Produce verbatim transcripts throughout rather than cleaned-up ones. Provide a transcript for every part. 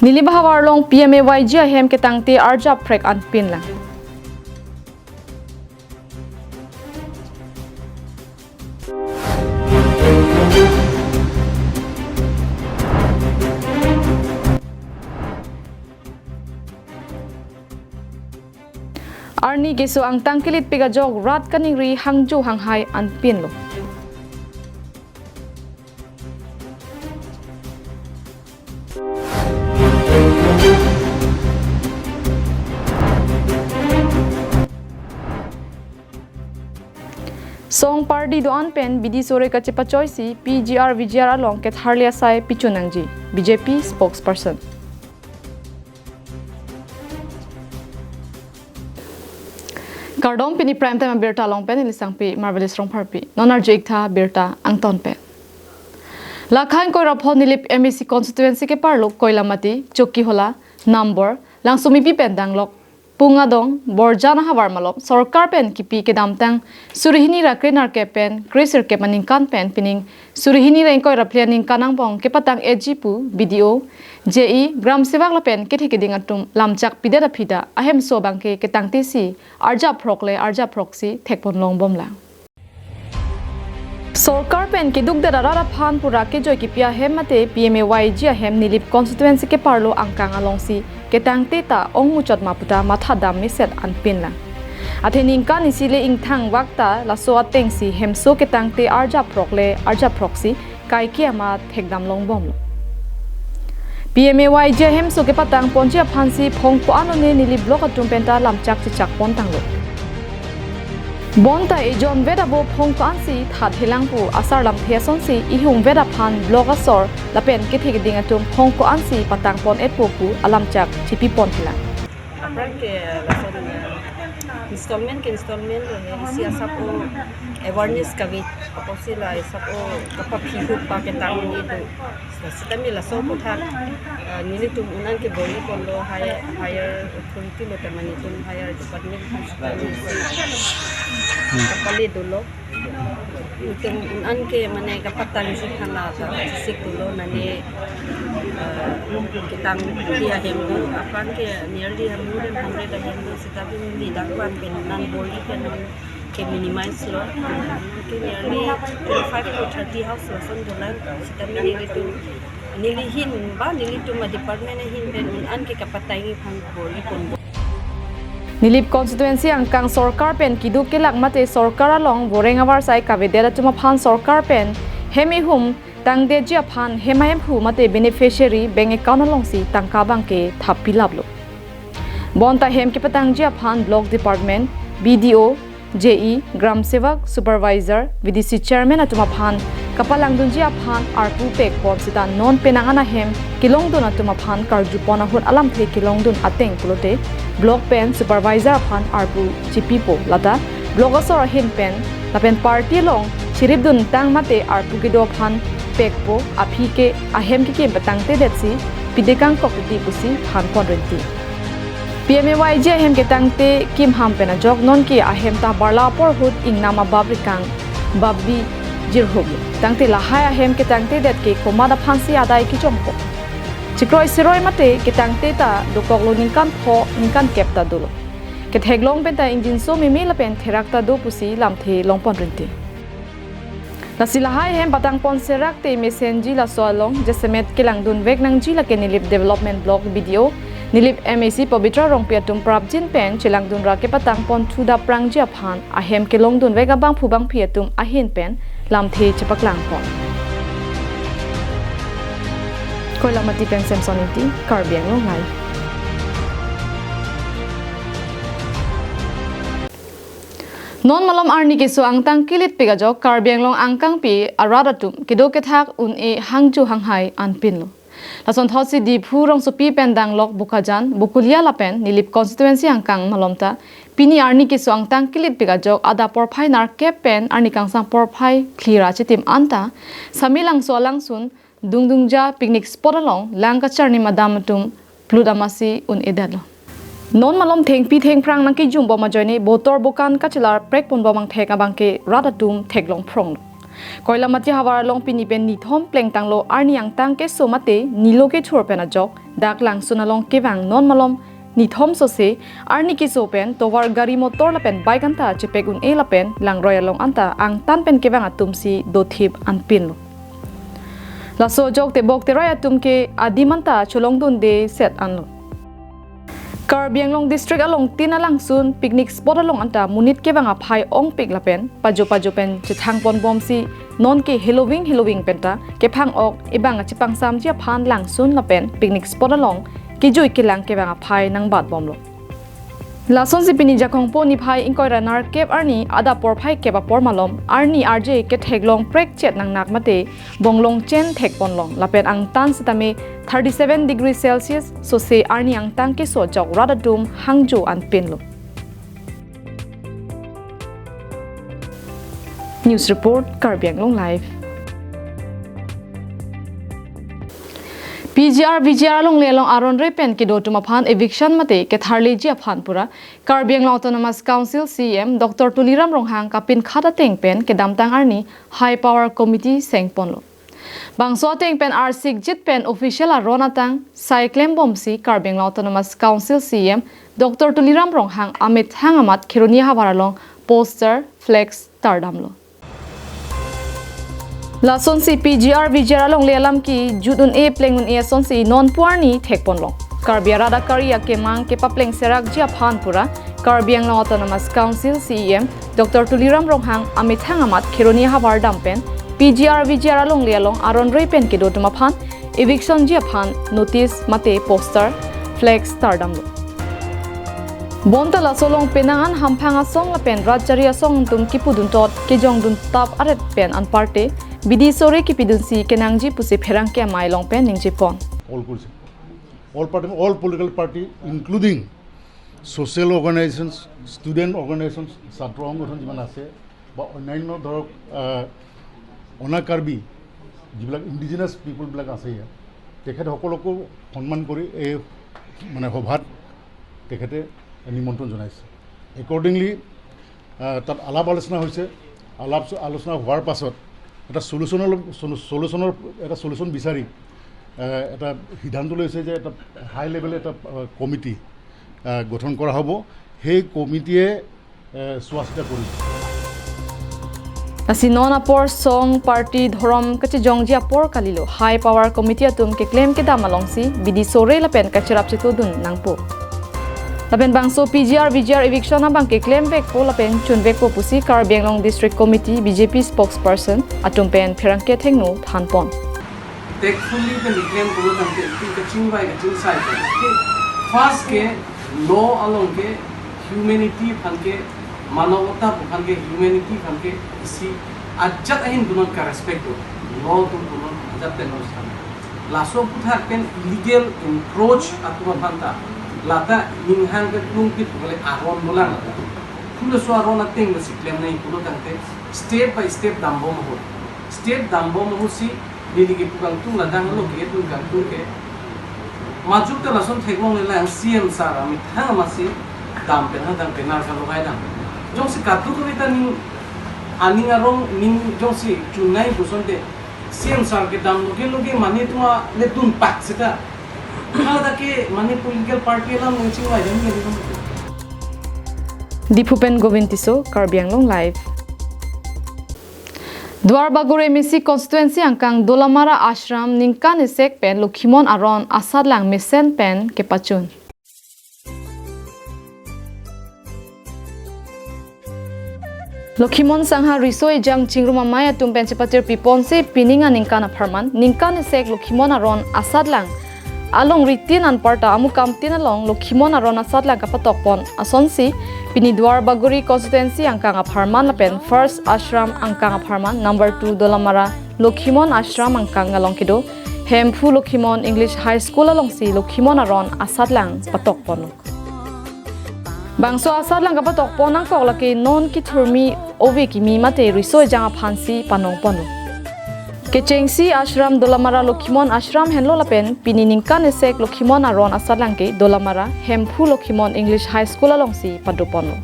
Nilip ahavar along P M A Y G ahem ketangte arjap phrek anpin lang. Arni keso angtang kilitpik ajok rat kaningri hangjo hanghai anpinlo. Song party do-an pen bidi sore kachepachoisi P G R V G R along ketharli asai pichun nangji, B J P spokesperson. Kardom, pini prime time abirta along pen neli Sangpi Marvelous Rongpharpi. Non arju-ik tha birta angton pen. Lakha ingkoi ra pho Nilip M A C constituency keparlo Koilamati, Chokihola, Nambor, Langsomipi pen danglok Pungadong, Borjan ahavar malom sorkar pen kipi kedamtang suri hini ra krenerkep pen kresirkep aningkan pen pining suri hini ra ingkoi ra phli aningkan angbong kepatang-etji pu B D O, J E, Gram Sevak lapen kethe keding atum lamchak pidet aphi ta ahemso abangke ketangtesi arjap phrok le arjap phroksi thekpon longbom lang. Sorkar pen kedukdet arat aphan pura kejoi kipi ahem mate P M A Y G ahem Nilip constituency keparlo angkang alongsi ketangte ta ongmuchot ma puta matha dam meset anpin lang. Athe ningkan isi le ingthang vak ta laso atengsi hemso ketangte arjap phrok le arjap phroksi kaike ama thekdam longbomlo. P M A Y G ahemso kepatang ponji aphansi phongko-an one Nilip block atum penta lamchak chechak pon tanglo. Bonta ejon vet abo phongko-ansi thathelang pu asar lamthe asonsi ihum vet aphan block asor lapen kethe keding atum phongko-ansi patang pon-etpo pu alamchak chipi pon thelang. Aphrang ke lason, eh, installment ke installment lo he, isi asap o awareness kave, apotsi la asap o kapaphi hup pa ketang ni do. Sitame laso aphuthak, eh, nelitum un-an ke bor-iponlo higher, higher authority lo, tema nelitum higher department kapale dolo. Itum un-an ke mane kapatangji aphan la ta sik dolo, mane, eh, ketangte ahem do, aphrang ke nearly more than hundred ahem do, seta pen neli dak pan pen non bor-i pen ke minimize lo, ke nearly twenty-five to thirty house lason dolang, seta pen nelitum, neli ahin ba nelitum a-department ahin pen un-an ke kapatangji aphan bor-iponbom. Nilip constituency angkang sorkar pen keduk kelak mate sorkar along voreng avarsai kavedet atum aphan sorkar pen hem ihum tangdetji aphan hem ahemphu mate beneficiary bank account alongsi tangka abangke thap pilaplo. Bonta hem kepatangji aphan block department, B D O, J E, Gram Sevak, supervisor, V D C chairman atum aphan kapalangdunji aphan arpu pekpon seta non penang an ahem kelongdun atum aphan karjupon ahut alamthe kelongdun ateng pulote block pen supervisor aphan arpu chipipo, lata block asor ahin pen lapen party along chiripdun tang mate arpu kedo aphan pekpo aphi ke ahem kekim patangtedetsi pide kangkok di pusi thanpon rinti. P M A Y G ahem ketangte kimham pen ajok nonke ahem ta barla apor ahut ingnam abab rikang babbi jirhuklo. Tangte lahai ahem ketangtedet ke komat aphansi adai kejongpo. Chikroi siroi mate ketangte ta dokoklo, ningkan pho ningkan kep ta dolo. Ketheklong pen ta ingjinso meme lapen therak ta do pusi lamthe longpon rinti. Lasi lahai ahem patangpon serak te mesenji laso along jasemet kelangdunvek nangji lake Nilip Development Block B D O, Nilip M A C Pabitra Rongpi atum prapjin pen chelangdun ra kepatangpon thu daprangji aphan ahem kelongdunvek abangphu bangphi atum ahin pen lamthe chepaklangpon. Koilamati pen Samson Ingti, Karbi Anglong Live. Non malom arni keso angtang kilitpik ajok Karbi Anglong angkangpi arat atum kedo kethak un-e hangjo hanghai anpinlo. Lason thotsi Diphu rongsopi pen danglok Bokajan, Bokolia lapen Nilip constituency angkang malom ta pini arni keso angtang kilitpik ajok adap porphai nerkep pen arni kangsam porphai phli ra chitim anta Samelangso alangsun Dungdungja picnic spot along lang kacharni madam atum plut amasi un-edetlo. Non malom thengpi thengphrang nangkejumbom ajoine botor bokan kachelar prekponbom angthek abangke rat atum theklong phronglo. Koilamati havar along pini pen nithom plengtanglo arni angtang keso mate nilo kethur pen ajok, dak langsun along kevang non malom nithom sose arni keso pen tovar gari motor lapen bike anta chepek un-e lapen langroi along anta angtan pen kevang atum si dothip anpinlo. Laso ajok tebok terai atum ke adim anta cholongdunde set anlo. Karbi Anglong district along tin alangsun picnic spot along anta monit kevang aphai ongpik lapen pajo pajo pen chethang ponbomsi nonke heloving heloving penta kephang-ok ebang achepangsamji aphan langsun lapen picnic spot along kejui kelang kevang aphai nangbatbomlo. Lasonsi pini Jakhongpo niphai ingkoi ra nerkep arni adap porphai kep apor malom arni arje ketheklong prekchet nangnak mate bonglong chen thekponlong lapen angtan sitame thirty seven degree Celsius sose arni angtang keso ajok rat atum hangjo anpinlo. News report, Karbi Anglong Live. P G R V G R alongle along aron re pen kedo atum aphan eviction mate ketharleji aphan pura Karbi Anglong Autonomous Council C E M Doctor Tuliram Ronghang kapinkhat ateng pen kedamtang arni High Power Committee sengponlo. Bangso ateng pen arsikjit pen official aron atang sai klembomsi Karbi Anglong Autonomous Council C E M Doctor Tuliram Ronghang amethang amat Kheroni ahavar along poster, flex tardamlo. Lasonsi P G R V G R alongle alam kejut un-e pleng un-e asonsi non pu arni thekponlong. Karbi arat akari akemang kepapleng serakji aphan pura Karbi Anglong Autonomous Council C E M Doctor Tuliram Ronghang amethang amat Kheroni ahavar dam pen P G R V G R alongle along aron re pen kedo atum aphan evictionji aphan notice mate poster, flex tardamlo. Bonta laso along penang an hamphang asong lapen rat chari asong atum kipudun tot kejongdun tap aret pen anparte bidi sore kipidunsi kenangji pusi pherangke amei along pen ningjepon. All political, all party, all political party, including social organizations, student organizations, ছাত্ৰ সংগঠন যিমান আছে বা অন্যান্য ধৰক, আহ, অনা কাৰ্বি যিবিলাক ইণ্ডিজিনাছ পিপলবিলাক আছে ইয়াত, তেখেতসকলকো সন্মান কৰি এই মানে সভাত তেখেতে নিমন্ত্ৰণ জনাইছে। একৰ্ডিংলি, আহ, তাত আলাপ আলোচনা হৈছে। আলাপ আলোচনা হোৱাৰ পাছত এটা চলিউশ্যনৰ, চলিউশ্যনৰ, এটা চলিউশ্যন বিচাৰি, আহ, এটা সিদ্ধান্ত লৈছে যে এটা হাই লেভেল এটা, আহ, কমিটি, আহ, গঠন কৰা হ'ব। সেই কমিটিয়ে, আহ, চোৱা চিতা কৰিব। Lasi non apor song, party, dhorom kachejongji apor kalilo, High Power Committee atum keklem kedam alongsi bidi sore lapen kacherap chetodun nangpo. Lapen bangso P G R V G R eviction abang keklem vekpo lapen chun vekpo pusi Karbi Anglong District Committee B J P spokesperson atum pen pherangke thengno thanpon. Tactfully pen keklem pulo tangte, itum kachingvai kachingsai pen. First ke law along ke humanity aphan ke, manavta aphan ke, humanity aphan ke isi ajat ahin punon ka respect do. Law atum punon ajat pen non sitame. Laso aputhak pen illegal encroach atum aphan ta, lata ninghang ke klung pit kali aron dolang lata. Pulo laso aron ateng lasi klem nangji pulo tangte step by step dambom ahut. Step dambom ahutsi neli kepu kangtung la danglo, ke tum kangtung ke. Majok ta lason theklonglelang, C M sir amethang amatsi dam pen ha dam pen nar kalogai dam. Jongsi kadokave ta ning aning arong ning jongsi chunai pusonte C M sir kedam loge loge mane atum le dunpak seta. Hala ta ke mane political party alam nangchingvai dam ke. Diphu pen Govind Tisso, Karbi Anglong Live. Duarbagori M A C constituency angkang Dolamara Ashram ningkan esek pen Lokhimon aron asatlang mesen pen kepachun. Lokhimon Sangha riso ejang chingrum amei atum pen chepatir piponsi pining aningkan apharman ningkan esek Lokhimon aron asatlang alongri tin anparta amukam tin along Lokhimon aron asatlang kapatokpon asonsi pini Duarbagori constituency angkang apharman lapen first Ashram angkang apharman, number two Dolamara Lokhimon Ashram angkang along kedo Hemphu Lokhimon English High School alongsi Lokhimon aron asatlang patokponlo. Bangso asatlang kapatokpon angkok lake non kethurmi ove kimi mate riso ejang aphansi panongponlo. Kechengsi ashram Dolamara Lokhimon Ashram henlo lapen pini ningkan esek Lokhimon aron asatlang ke Dolamara Hemphu Lokhimon English High School alongsi padoponlo.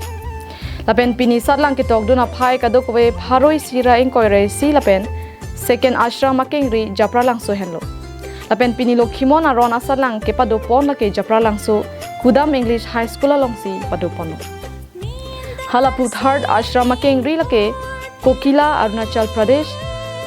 Lapen pini satlang ketokdun aphai kadokave pharo isi ra ingkoi ra isi lapen second ashram akengri Japralangso henlo. Lapen pini Lokhimon aron asatlang kepadopon lake Japralangso Kudam English High School alongsi padoponlo. Halapu third ashram akengri lake Kokila, Arunachal Pradesh,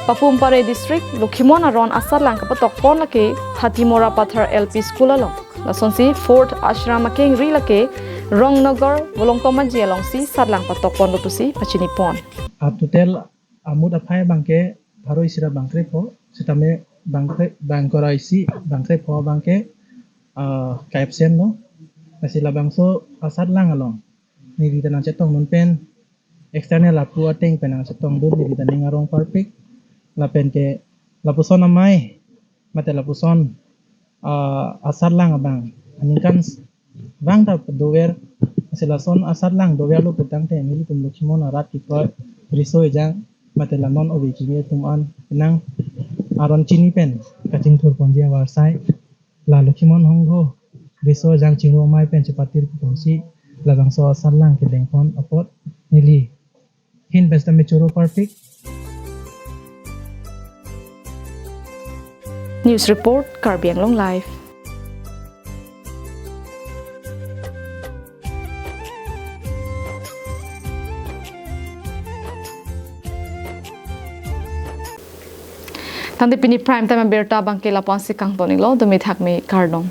Papum Pare District, Lokhimon aron asatlang kapatokpon lake Hatimora Pathar L P School along. Lasonsi fourth ashram akengri lake Rongnagar, Volongtomaji alongsi satlang patokponlo pusi pachinipon. A total amut aphai abangke pharo isi ra bangkrepho, sitame bangkre, bangkora isi, bangkrepho abangke, ah, ka-absent lo. Lasi labangso asatlang along neli ta nangchetongdun pen, external apu ateng pen nangchetongdun, neli ta ning arong parpik. Lapen ke lapuson amei, mate lapuson, ah, asatlang abang aningkan s-, vang ta dover, lasi lason asatlang doverlo putangte nelitum Lokhimon arat kekroi riso ejang mate la non ove kimi atum an penang aron chini pen kachingthurponji avarsai la Lokhimon hongho riso ejang chingrum amei pen chepatir ponsi labangso asatlang kedengpon apot neli ahin pen sitame choro parpik. News report, Karbi Anglong Live. Tangte pini prime time abirta abangke lapu-ansi kangton-iklo, dumi thakmi kardom.